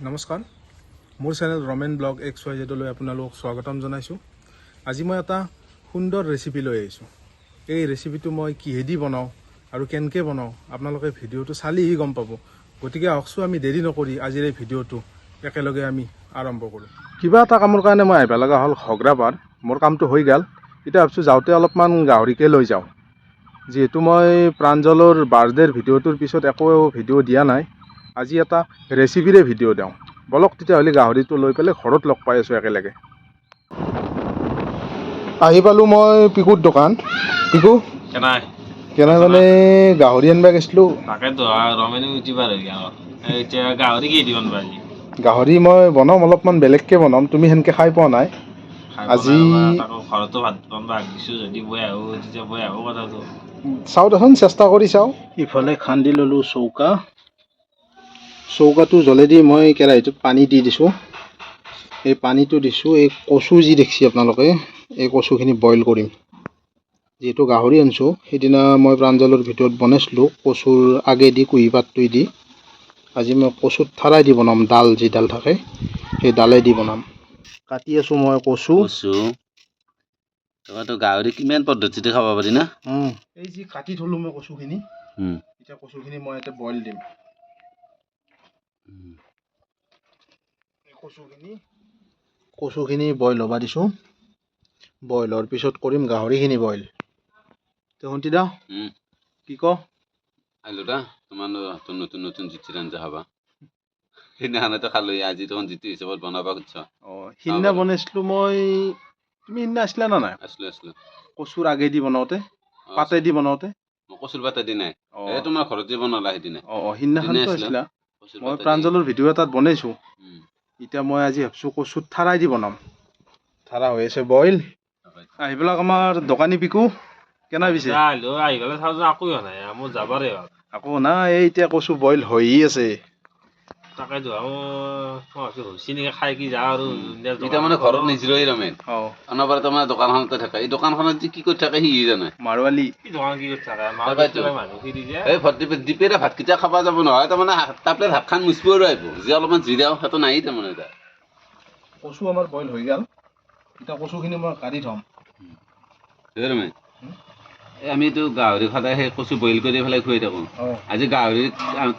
নমস্কাৰ, মোৰ channel Ramen blog X Y জেডলৈ আপোনালোকক স্বাগতম জনাইছোঁ। আজি মই এটা সুন্দৰ ৰেচিপি লৈ আহিছোঁ। এই ৰেচিপিটো মই কিহেদি বনাওঁ আৰু কেনেকৈ বনাওঁ আপোনালোকে ভিডিঅ'টো চালেহি গম পাব। গতিকে আহকচোন, আমি দেৰি নকৰি আজিৰ এই ভিডিঅ'টো একেলগে আমি আৰম্ভ কৰোঁ। কিবা এটা কামৰ কাৰণে মই আহিব লগা হ'ল ঘগ্ৰাপাৰ। মোৰ কামটো হৈ গ'ল। এতিয়া ভাবিছোঁ যাওঁতে অলপমান গাহৰিকে লৈ যাওঁ। যিহেতু মই প্ৰাঞ্জলৰ বাৰ্থডেৰ ভিডিঅ'টোৰ পিছত একো ভিডিঅ' দিয়া নাই, আজি এটা ৰেচিপিৰে ভিডিঅ' দিওঁ বলক। তেতিয়াহ'লে গাহৰিটো লৈ পেলাই ঘৰত লগ পাই আছোঁ একেলগে। আহি পালোঁ মই পিকুৰ দোকান। পিকু। কেনাই? কেনে মানে গাহৰি আনিব গৈছিলোঁ। তাকেতো ৰমেনে ইউটিউবাৰ হৈ গ'ল। এতিয়া গাহৰি কি দি বনাবা আজি? গাহৰি মই বনাম, অলপমান বেলেগকৈ বনাম। তুমি সেনেকৈ খাই পোৱা নাই। খাই তাকো ঘৰতো ভাত বনাব হাক দিছোঁ, যদি বৈ আহোঁ তেতিয়া বৈ আহোঁ কথাটো। চাওঁ দেখোন, চেষ্টা কৰি চাওঁ। ইফালে খান্দি ল'লোঁ চৌকা। চৌকাটো জ্বলেদি মই কেৰাহীটোত পানী দি দিছোঁ। এই পানীটো দিছোঁ, এই কচু যি দেখিছে আপোনালোকে, এই কচুখিনি বইল কৰিম। যিহেতু গাহৰি আনিছোঁ, সেইদিনা মই প্ৰাঞ্জলৰ ভিতৰত বনাইছিলোঁ কচুৰ আগেদি কুঁহি পাতটো দি। আজি মই কচুত থাৰাই দি বনাম। ডাল যিডাল থাকে সেই ডালেদি বনাম। কাটি আছোঁ মই কচু। কচু তোমাৰতো গাহৰি কিমান পদ্ধতিতে খাব পাৰি না। এই যি কাটি থলোঁ মই কচুখিনি, এতিয়া কচুখিনি মই ইয়াতে বইল দিম। এই কচুখিনি বইল হ'ব দিছোঁ। বইল হোৱাৰ পিছত কৰিম গাহৰিখিনি বইল। শুনতি দা, কি ক? আহিলো দা, তোমাৰ নতুন নতুন জুতিৰ আঞ্জা খাবা। সেইদিনাখনতে খালো, আজি দেখোন যিটো হিচাপত বনাবা খুজিছ। অঁ, সিদিনা বনাইছিলোঁ মই। তুমি সিদিনা আছিলা না নাই? আছিলো, আছিলো। কচুৰ আগেদি বনাওঁতে, পাতেদি বনাওঁতে। মই কচুৰ পাতে দি নাই, এই তোমাৰ ঘৰত যে বনালা সেইদিনা। অঁ অঁ, সিদিনাখনতো আছিলা। মই প্ৰাঞ্জলৰ ভিডিঅ' এটাত বনাইছোঁ। এতিয়া মই আজি ভাবছোঁ কচুত থাৰাই দি বনাম। থাৰা হৈ আছে বইল। আহি পেলাক আমাৰ দোকানী পিকু, কেনে পিছে? আহি পেলাই চাওঁ আকৌ নাই, মোৰ যাবাৰে হ'ল। আকৌ নাই, এই এতিয়া কচু বইল হৈয়ে আছে। তাকেতো হৈছে নেকি, খাই কি যাওঁ আৰু। এতিয়া মানে ঘৰত নিজৰই ৰমেন অনবৰত তাৰমানে দোকানখনতে থাকে। এই দোকানখনত যে কি কৰি থাকে সি জানে। মাৰোৱালী। দোকান কি কৰি থাকে? এই দীপেৰে ভাতকেইটা খাব যাব নহয়, তাৰমানে তাপলে ভাতখান মুচিব আৰু আহিব যে অলপমান জিৰাও, সেইটো নাই তাৰমানে। এতিয়া কচু আমাৰ বইল হৈ গ'ল। এতিয়া কচুখিনি মই কাঢ়ি থ'ম। ৰমেন, আমিতো গাহৰি সদায় সেই কচু বইল কৰি পেলাই খুৱাই থাকোঁ। আজি গাহৰি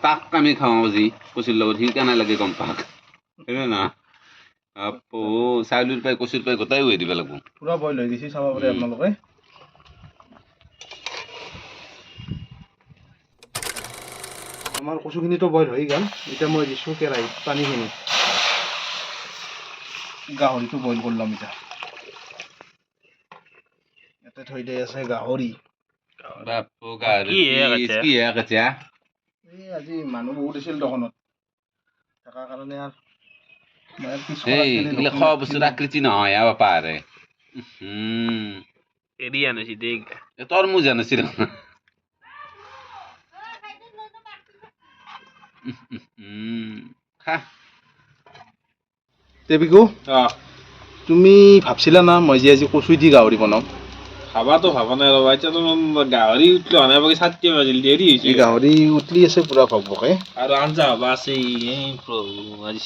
তাক আমি খাওঁ আজি কচুৰ লগত, সি কেনে লাগে গম পাক সেইটোৱে না। আপো চাউলৰ পাই কচুৰ পাই গোটাই উহাই দিব লাগিব। পূৰা বইল হৈ গৈছে, চাব পাৰে আপোনালোকে। আমাৰ কচুখিনিতো বইল হৈ গ'ল। এতিয়া মই দিছোঁ কেৰাহীত পানীখিনি। গাহৰিটো বইল কৰি ল'ম এতিয়া। ইয়াতে থৈ দিয়া আছে গাহৰি। এই আজি মানুহ বহুত আছিল দোকানত থকাৰ কাৰণে আৰু খোৱা বস্তুৰ আকৃতি নহয় বাপাৰে। তৰমুজ আনিছিল। খা। দেৱীকু, তুমি ভাবছিলা না মই যে আজি কচু দি গাহৰি বনাম? খাবাতো ভাবা নাই ৰ'বা। এতিয়া গাহৰি উঠলি হোৱা নাই, বাকী 4টা বাজিল, দেৰি হৈছে। গাহৰি উঠলি আছে পুৰা ভকভকে। আৰু আঞ্জা হ'বা আছে। আজি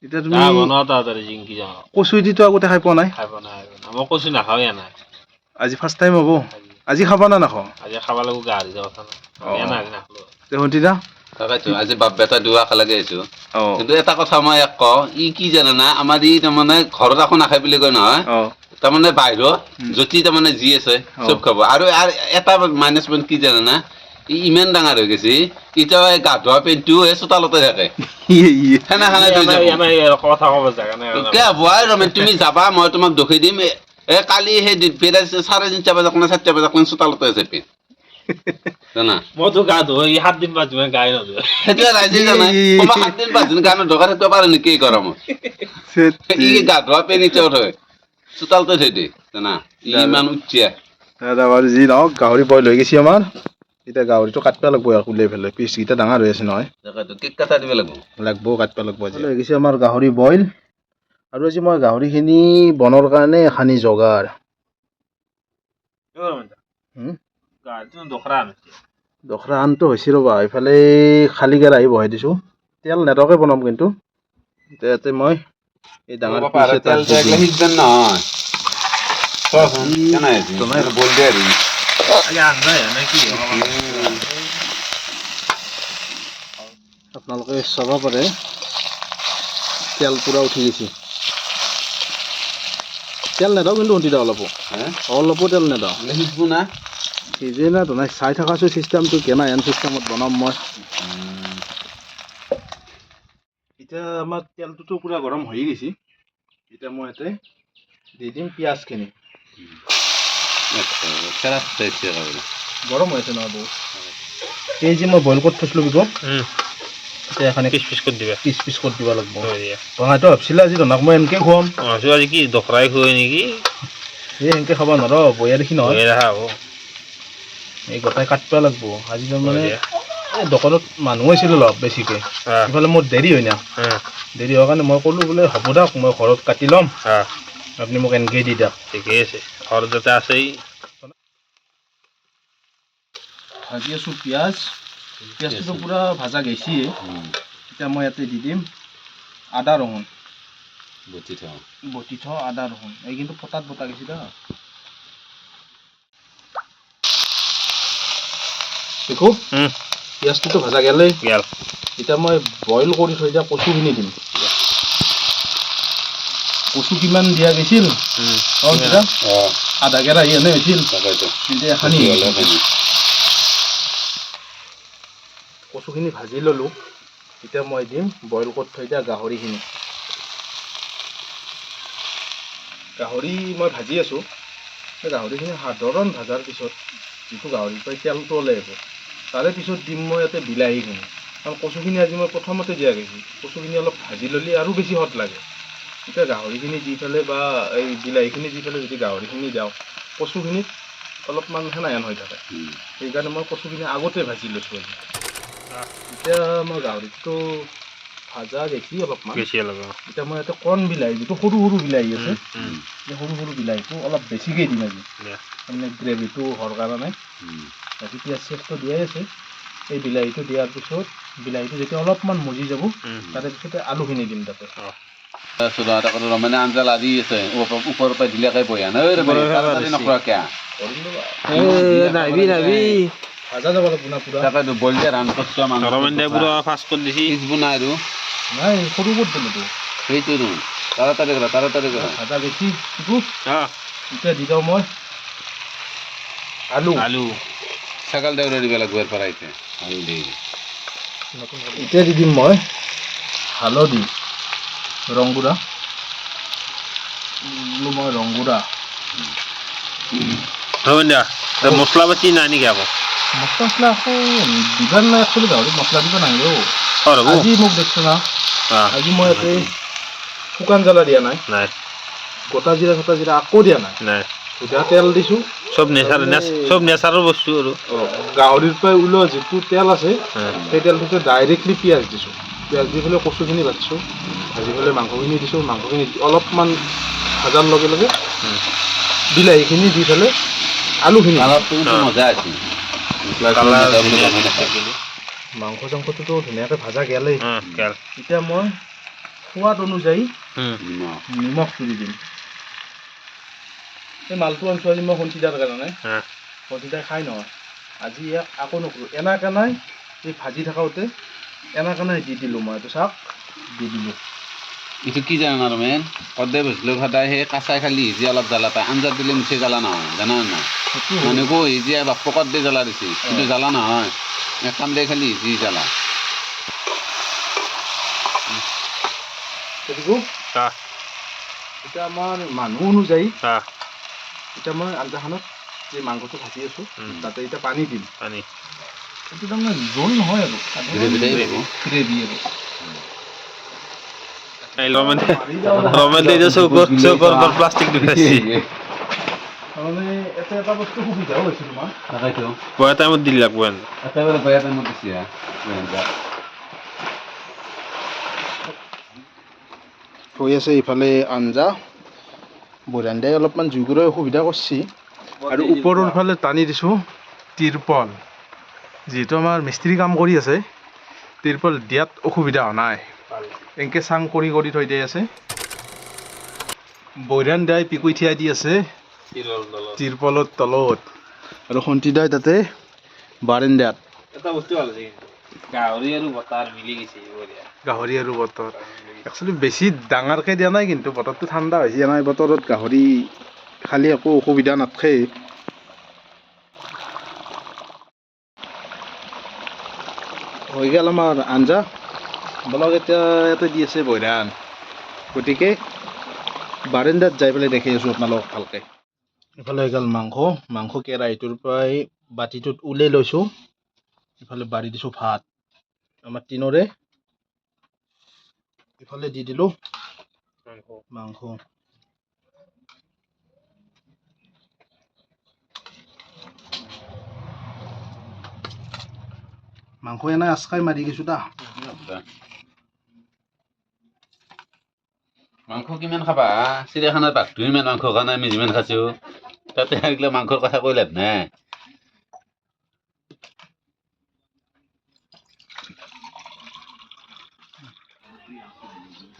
এতিয়া তুমি বনোৱা তাড়াতাড়ি জিংকি যাওঁ। কচু দিটো আগতে খাই পোৱা নাই? খাই পোৱা নাই, মই কচু নাখাওঁৱে নাই। আজি ফাৰ্ষ্ট টাইম হ'ব। আজি খাবা না নাখাওঁ? আজি খাব লাগিব গাহৰি, কথা নাই। শুনতি দা। তাকেতো আজি বাপ বেটা দুৱা একেলগে আহিছো। কিন্তু এটা কথা মই ইয়াক কওঁ, ই কি জানে না, আমাৰ ই তাৰমানে ঘৰত একো নাখায় বুলি কয় নহয়, তাৰমানে বাহিৰত যতি তাৰমানে যি আছে চব খাব। আৰু এটা মাইনাছ পইণ্ট কি জানে না, ই ইমান ডাঙৰ হৈ গৈছে, এতিয়া গা ধোৱা পেণ্টটো এই চোতালতে থাকে। তুমি যাবা, মই তোমাক দখি দিম। এই কালি সেই 3:30 বজাত নে 4টা বজাত চোতালতে আছে পেণ্ট। জানা? মইতো গা ধুই 7 দিন 5 দিন গাই নধুৱে। সেইটোৱে ৰাইজে জানে। 7 দিন 5 দিন গা নধোৱা থাকিব পাৰে নেকি গৰমত? ই গা ধোৱা পেন এতিয়াও থয় চোতালতে থৈ দিয়ে, জানা? ইমান উঠিয়া। দাদা বাৰু যি নহওক, গাহৰি বইল হৈ গৈছে আমাৰ। এতিয়া গাহৰিটো কাটিব লাগিব আৰু উলিয়াই পেলাই। পিচকেইটা ডাঙৰ হৈ আছে নহয়। কেক কাটা দিব লাগিব। লাগিব, কাটিব লাগিব আজি। হৈ গৈছে আমাৰ গাহৰি বইল। আৰু আজি মই গাহৰিখিনি বনোৱাৰ কাৰণে এখানি যোগাৰ। দখৰা আনটো হৈছে ৰ'বা। এইফালে খালী কেৰাহী বহাই দিছোঁ। তেল নেদকে বনাম কিন্তু। এতিয়া ইয়াতে মই এই ডাঙৰ পিচ এটা দি দিম। সিজবেন নহয়। চোৱাচোন কেনে হৈছে, বল দে আৰু। আপোনালোকে চাব পাৰে, তেল পূৰা উঠি গৈছে। তেল নেদাওঁ কিন্তু উঠি দা অলপো। হে? অলপো তেল নেদাওঁ। সিজব না। সিজে না নাই, চাই থকাছো চিষ্টেমটো কেনে এন চিষ্টেমত বনাম মই। এতিয়া আমাৰ তেলটোতো পূৰা গৰম হৈয়ে গৈছে। এতিয়া মই ইয়াতে দি দিম পিঁয়াজখিনি। গৰম হৈ আছে নহয় বহুত। এই যে মই বইল কৰি থৈছিলোঁ বিকো, এতিয়া এখানি পিচ পিচ কৰি দিবা। পিচ পিচ কৰি দিব লাগিব। হয় দিয়া। বনাইতো ভাবছিলে আজি ধনক মই এনেকৈ খুৱাম। অ, আজি কি দখৰাই খুৱাই নেকি? এই সেনেকৈ খাব নোৱাৰ, বয়া দেখি নহয়। বয়া দেখা হ'ব। এই গোটাই কাটিব লাগিব আজি তাৰমানে। হয় দিয়া। এই দোকানত মানুহ হৈছিল অলপ বেছিকৈ। ইফালে মোৰ দেৰি হয় না। দেৰি হোৱাৰ কাৰণে মই ক'লোঁ বোলে হ'ব দিয়ক, মই ঘৰত কাটি ল'ম, আপুনি মোক এনেকৈ দি দিয়ক। ঠিকেই আছে, ঘৰত যাতে আছেই। ভাজি আছোঁ পিঁয়াজ। পিঁয়াজটোতো পূৰা ভাজা গৈছে। এতিয়া মই ইয়াতে দি দিম আদা ৰহুন। বটি থওঁ। বটি থোৱা আদা ৰহুন এই কিন্তু পটাত বটা গৈছে দা। দেখো, পিঁয়াজটোতো ভাজা গেলেই। গেল। এতিয়া মই বইল কৰি থৈ দিয়া কচুখিনি দিম। কচু কিমান দিয়া গৈছিল? অঁ, তেতিয়া আধা কেৰাহী এনে হৈছিল। তাকেইতো। কিন্তু এখানি কচুখিনি ভাজি ল'লোঁ। এতিয়া মই দিম বইল কৰি থৈ দিয়া গাহৰিখিনি। গাহৰি মই ভাজি আছোঁ। সেই গাহৰিখিনি সাধাৰণ ভাজাৰ পিছত যিটো গাহৰিৰ পৰা তেলটো ওলাই আহিব, তাৰে পিছত দিম মই ইয়াতে বিলাহীখিনি। কাৰণ কচুখিনি আজি মই প্ৰথমতে দিয়া গৈছে। কচুখিনি অলপ ভাজি ল'লে আৰু বেছি সোৱাদ লাগে। এতিয়া গাহৰিখিনি দি পেলাই বা এই বিলাহীখিনি দি পেলাই যদি গাহৰিখিনি দিওঁ, কচুখিনিত অলপমান সেনাহেন হৈ থাকে। সেইকাৰণে মই কচুখিনি আগতে ভাজি লৈছোঁ আজি। এতিয়া মই গাহৰিটো ভাজা গেছি অলপমান। বেছি অলপ। এতিয়া মই ইয়াতে কণ বিলাহী, যিটো সৰু সৰু বিলাহী আছে, এই সৰু সৰু বিলাহীটো অলপ বেছিকৈ দিম আজি, তাৰমানে গ্ৰেভিটো হোৱাৰ কাৰণে। বাকী পিঁয়াজ চিয়াজটো দিয়াই আছে। এই বিলাহীটো দিয়াৰ পিছত বিলাহীটো যেতিয়া অলপমান মজি যাব, তাৰে পিছতে আলুখিনি দিম তাতে। মানে আঞ্জা লাৰি আছে, ওপৰৰ পৰা দিলেকে বয়া নাই নকৰা। নাহিবি নাহিবি। ভাজা যাব লাগিব না পুৰা। তাকেতো বইল দিয়া ৰান্ধ কৰছ মাংস। ৰমেন দে পুৰা ফাষ্ট কৰি দিছি। সিজব না আৰু। নাই, সৰু কৰি দিলোতো। সেইটো দেখোন তাড়াতাড়ি কৰা, তাড়াতাড়ি কৰা। ভাজা বেছি। এতিয়া দি দিওঁ মই আলু। আলু। ছাগল দেউৰা দিব লাগিব ইয়াৰ পৰা এতিয়া হালধি। এতিয়া দি দিম মই হালধি, ৰংগুড়া দিলোঁ মই, ৰংগুড়া। ৰমেন দা, মছলা পাতি নাই নেকি আকৌ? মছলা চছলা আকৌ দিবা নাই। একচুৱেলি গাহৰিত মছলা দিব নালাগে। অ, ৰ'ব। আজি মোক দেখছ না, আজি মই ইয়াতে শুকান জ্বালা দিয়া নাই। নাই। গোটা জিৰা চোটা জিৰা আকৌ দিয়া নাই। নাই। সুধা তেল দিছোঁ। চব নেচাৰ, চব নেচাৰৰ বস্তু আৰু। গাহৰিৰ পৰা ওলোৱা যিটো তেল আছে, সেই তেলটোতে ডাইৰেক্টলি পিঁয়াজ দিছোঁ। পিঁয়াজ দি পেলাই কচুখিনি ভাজিছোঁ, ভাজি পেলাই মাংসখিনি দিছোঁ। মাংসখিনি অলপমান ভাজাৰ লগে লগে বিলাহীখিনি দি পেলাই আলুখিনি। কালাৰটো কিন্তু মজা আছে। মাংস চাংসটোতো ধুনীয়াকৈ ভাজা গেলেই। এতিয়া মই সোৱাদ অনুযায়ী নিমখটো দি দিম। এই মালটো আনিছোঁ আজি মই সঞ্চিতাৰ কাৰণে। সঞ্চিতাই খাই নহয় আজি, ইয়াক আকৌ নকৰোঁ। এনেকেনাই এই ভাজি থাকোঁতে এনেকেনাই দি দিলোঁ মই। এইটো চাওক, দি দিলোঁ। এইটো কি জানা ৰমেন, সদায় বস্তু সদায় সেই কাঁচাই খালি সিজি অলপ জ্বালা পায়, আঞ্জাত দিলে মুঠে জ্বালা নহয়, জানা নাই? মানুহ কো সিজি পকত দি জ্বালা দিছে, কিন্তু জ্বালা নহয়। এক কাম দিয়ে খালি সিজি জ্বালা। এতিয়া আমাৰ মানুহ অনুযায়ী এতিয়া মই আঞ্জাখনত যে মাংসটো ভাজি আছোঁ, তাতে এতিয়া পানী দিম। পানী। এইটো তাৰমানে জোল নহয় আৰু গ্ৰেভি আৰু। প্লাষ্টিক ঢুকাইছে। তাৰমানে এটা এটা বস্তু সুবিধাও হৈছে তোমাৰ। তাকেইতো। বয়া টাইমত দিলে লাগব। একেবাৰে বয়া টাইমত দিছে। হৈ আছে ইফালে আঞ্জা। বৰান্দাই অলপমান জুই অসুবিধা কৰিছে। আৰু ওপৰৰ ফালে টানি দিছোঁ তিৰপল। যিহেতু আমাৰ মিস্ত্ৰী কাম কৰি আছে, তিৰপাল দিয়াত অসুবিধা হোৱা নাই, এনেকে চাং কৰি কৰি থৈ দি আছে। বৈৰাণ দাই পিকুই থিয়াই দি আছে তিৰপালৰ তলত, আৰু সন্তি দাই তাতে বাৰেন্দাত। এটা বস্তু ভাল হৈছে কিন্তু, গাহৰি আৰু বতাৰ মিলি গৈছে, বঢ়িয়া। গাহৰি আৰু বতৰ একচুৱেলি বেছি ডাঙৰকৈ দিয়া নাই, কিন্তু বতৰটো ঠাণ্ডা হৈছে নাই, বতৰত গাহৰি খালি একো অসুবিধা নাথাকে। হৈ গ'ল আমাৰ আঞ্জা। বলক, এতিয়া ইয়াতে দি আছে বৈৰাণ, গতিকে বাৰেন্দাত যাই পেলাই দেখি আছোঁ আপোনালোকক ভালকৈ। ইফালে হৈ গ'ল মাংস। মাংস কেৰাহীটোৰ পৰাই বাতিটোত উলিয়াই লৈছোঁ। ইফালে বাঢ়ি দিছোঁ ভাত আমাৰ টিনৰে, ইফালে দি দিলোঁ মাংস। মাংস এনে আচকাই মাৰি গৈছোঁ দা। মাংস কিমান খাবা? চিৰিয়াখানাত বাঘটো ইমান মাংস খোৱা নাই, আমি যিমান খাইছোঁ। তাতে এইগিলা মাংসৰ কথা কৈ লাভ নাই।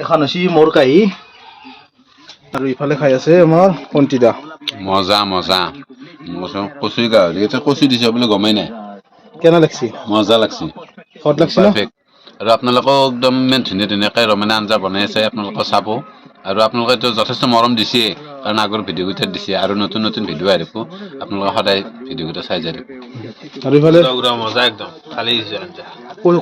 এখন হৈছে মোৰ কাঁহী, আৰু ইফালে খাই আছে আমাৰ কন্তিদা। মজা মজা, কচু গাহৰি এতিয়া কচু দিছে বুলি গমেই নাই। কেনে লাগছি? মজা লাগছে। সোৱাদ লাগছে না? পাৰফেক্ট। আৰু আপোনালোকেও একদম ইমান ধুনীয়া ধুনীয়াকৈ ৰমেনে আঞ্জা বনাই আছে, আপোনালোকে চাব। আৰু আপোনালোকেতো যথেষ্ট মৰম দিছে, কাৰণ আগৰ ভিডিঅ'কেইটাত দিছে, আৰু নতুন নতুন ভিডিঅ' আহি থাকিব। আপোনালোকে সদায় ভিডিঅ'কেইটা চাই যাই থাকিব। আৰু ইফালে মজা একদম, খালি দিছে আঞ্জা।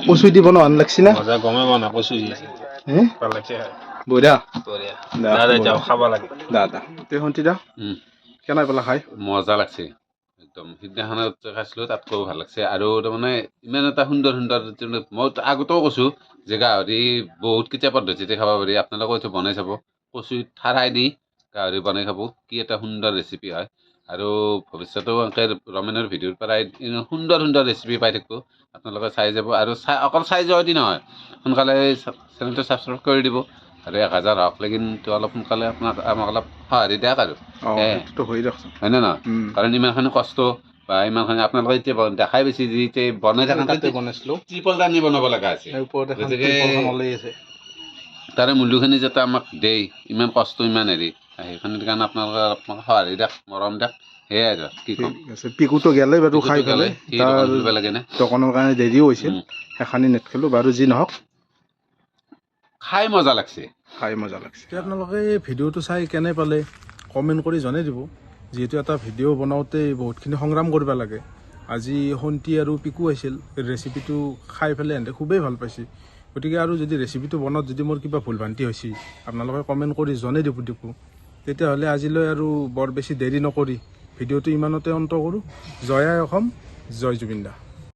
কচু দি বনোৱা লাগছি না? মজা, গমেই পোৱা নাই কচু দিছে। হে? ভাল লাগছে খাই। বঢ়িয়া। বঢ়িয়া। দা, দাদা যাওঁ, খাব লাগে। দা দা তে সন্তিদা, কেনে পালা খাই? মজা লাগছে একদম। সিদিনাখনত খাইছিলোঁ, তাতকৈও ভাল লাগছে। আৰু তাৰমানে ইমান এটা সুন্দৰ সুন্দৰ, মই আগতেও কৈছোঁ যে গাহৰি বহুত কেইটা পদ্ধতিতে খাব পাৰি। আপোনালোকেও এইটো বনাই চাব, কচু থাৰাই দি গাহৰি বনাই খাব, কি এটা সুন্দৰ ৰেচিপি হয়। আৰু ভৱিষ্যতেও এনেকৈ ৰমেনৰ ভিডিঅ'ৰ পৰাই সুন্দৰ সুন্দৰ ৰেচিপি পাই থাকিব, আপোনালোকে চাই যাব। আৰু চাই অকল চাই যোৱা দি নহয়, সোনকালে চেনেলটো ছাবস্ক্ৰাইব কৰি দিব। আৰু 1000 হওক কিন্তু অলপ সোনকালে আপোনাক আমাক অলপ সঁহাৰি দিয়ক আৰু। সেইটোতো হৈ দিয়কচোন। হয়নে নহয়? কাৰণ ইমানখিনি কষ্ট বা ইমানখিনি আপোনালোকে এতিয়া দেখাই বেছি যি এতিয়া বনাই থাকোঁতে বনাইছিলোঁ, ত্ৰিপল দানি বনাব লগা আছে, গতিকে আছে। তাৰে মূল্যখিনি যাতে আমাক দেই, ইমান কষ্ট ইমান হেৰি, সেইখিনিৰ কাৰণে আপোনালোকে আপোনাক সঁহাৰি দিয়ক, মৰম দিয়ক, সেয়াই আৰু কি ক'ম। পিকুটো গেলে বাৰু খাই পেলাই, তাৰ লাগে নে দোকানৰ কাৰণে দেৰিও হৈছিল, সেইখানি নেটখেলোঁ বাৰু, যি নহওক খাই মজা লাগছে। খাই মজা লাগছে। আপোনালোকে এই ভিডিঅ'টো চাই কেনে পালে কমেণ্ট কৰি জনাই দিব। যিহেতু এটা ভিডিঅ' বনাওঁতে বহুতখিনি সংগ্ৰাম কৰিব লাগে। আজি সন্তি আৰু পিকু আহিছিল, ৰেচিপিটো খাই পেলাই সিহঁতে খুবেই ভাল পাইছে। গতিকে আৰু যদি ৰেচিপিটো বনাওঁত যদি মোৰ কিবা ভুল ভ্ৰান্তি হৈছে, আপোনালোকে কমেণ্ট কৰি জনাই দিব দিব। তেতিয়াহ'লে আজিলৈ আৰু বৰ বেছি দেৰি নকৰি ভিডিঅ'টো ইমানতে অন্ত কৰোঁ। জয় আই অসম, জয় জুবিন দা।